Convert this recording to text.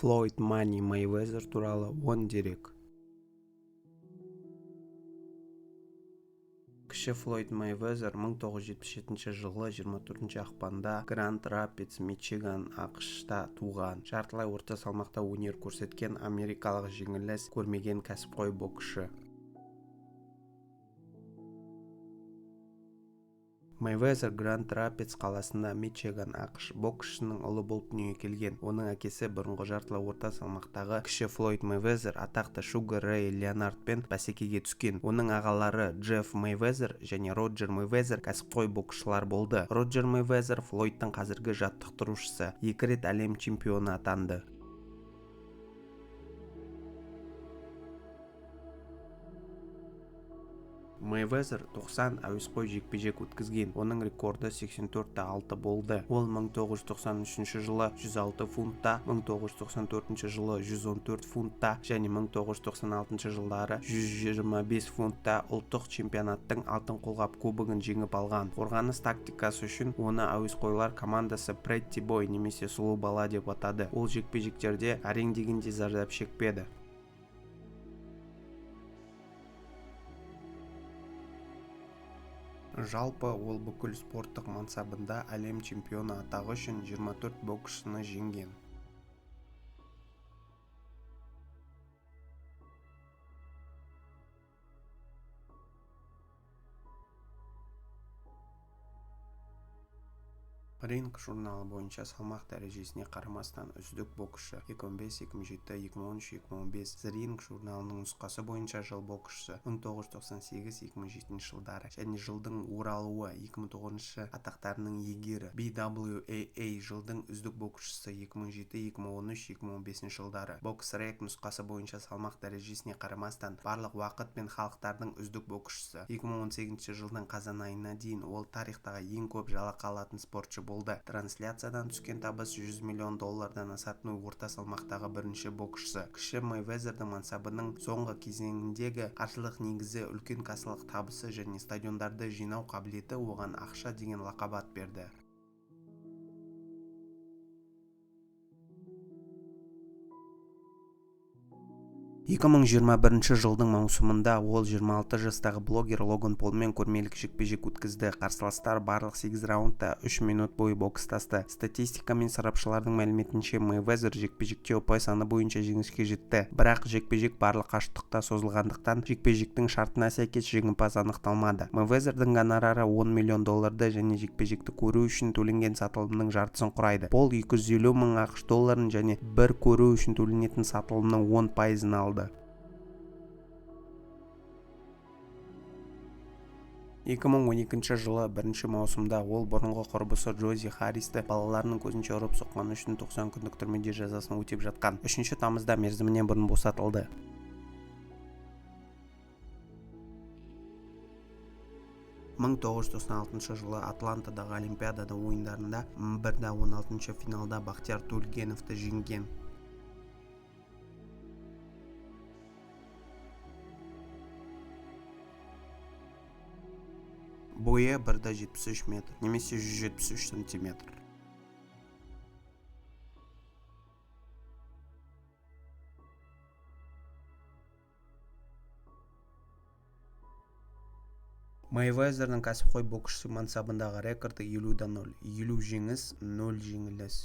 Флойд Мани Мейвезер туралы 10 дерек. Кіші Флойд Мейвезер 1977 жылы 24 ақпанда Гранд Рапидс, Мичиган, АҚШ-та туған. Жартылай орта салмақта өнер көрсеткен америкалық жеңіліс көрмеген кәсіпқой боксшы. Мейвезер Гранд Рапидс қаласында, Мичиган, АҚШ, боксшының ұлы болып дүниеге келген. Оның әкесі бұрынғы жартылай орта салмақтағы кіші Флойд Мейвезер атақты Шугар Рэй Леонардпен бәсекеге түскен. Оның ағалары Джефф Мейвезер және Роджер Мейвезер кәсіпқой боксшылар болды. Роджер Мейвезер Флойдтың қазіргі жаттықтырушысы, екі рет әлем чемпионы атанды. Мейвезер 90 әуесқой жекпе-жек өткізген. Оның рекорды 84-6 болды. Ол 1993 жылы 106 фунтта, 1994 жылы 114 фунтта және 1996 жылдары 125 фунтта ұлттық чемпионаттың алтын қолғап кубогын жеңіп алған. Қорғаныс тактикасы үшін оны әуесқойлар командасы Pretty Boy немесе сұлу бала деп атады. Ол жекпе-жектерде әрең дегенде зардап шекпеді. Жалпы ол бүкіл спорттық мансабында әлем чемпионы атағы үшін 24 боксшыны жеңген. Ринг журналы бойынша салмақ дәрежесіне қарамастан үздік боксшы 2005, 2007, 2013, 2015, The Ring журналының нұсқасы бойынша жыл боксшысы 1998-2007 жылдары және жылдың оралуы 2009 атақтарының иегері. BWAA жылдың үздік боксшысы 2007, 2013, 2015 жылдары. BoxRec нұсқасы бойынша салмақ дәрежесіне қарамастан барлық уақыт пен халықтардың үздік боксшысы. 2018 жылдың қазан айына дейін ол тарихтағы ең көп жалақы алатын спортшы болды. Трансляциядан түскен табыс 100 миллион доллардан асатын орта салмақтағы бірінші боксшы. Кіші Мейвезердің мансабының соңғы кезеңіндегі қаржылық негізі, үлкен кассалық табысы және стадиондарды жинау қабілеті оған ақша деген лақап ат берді. 2021 жылдың маусымында ол 26 жастағы блогер Логан Полмен көрмелік жекпе-жек өткізді. Қарсыластар барлық 8 раундта 3 минут бойы бокстасты. Статистика мен сарапшылардың мәліметінше, Мейвезер жекпе-жекте ұпай саны бойынша жеңіске жетті. Бірақ жекпе-жек барлық қашықтықта созылғандықтан, жекпе-жектің шартына сәйкес жеңімпаз анықталмады. Мейвезердің гонорары 10 миллион долларды және жекпе-жекті көру үшін төленген сатылымның жартысын құрайды. Пол 250 мың АҚШ долларын және бір көру үшін төленетін сатылымның 10%-ын алды. 2012 жылы 1 маусымда ол бұрынғы құрбысы Джози Харристі балаларының көзінше ұрып соққаны үшін 90 күндік түрмеде жазасын өтеп жатқан. 3 тамызда мерзімінен бұрын босатылды. 1996 жылы Атлантадағы Олимпиадада ойындарында 1-16 финалда Бақтияр Төлгеновті жеңген. Бойы 1,73 метр немесе 173 сантиметр. Мейвезердің кәсіпқой боксшы мансабындағы рекорды 50-0, 50 жеңіс, 0 жеңіліс.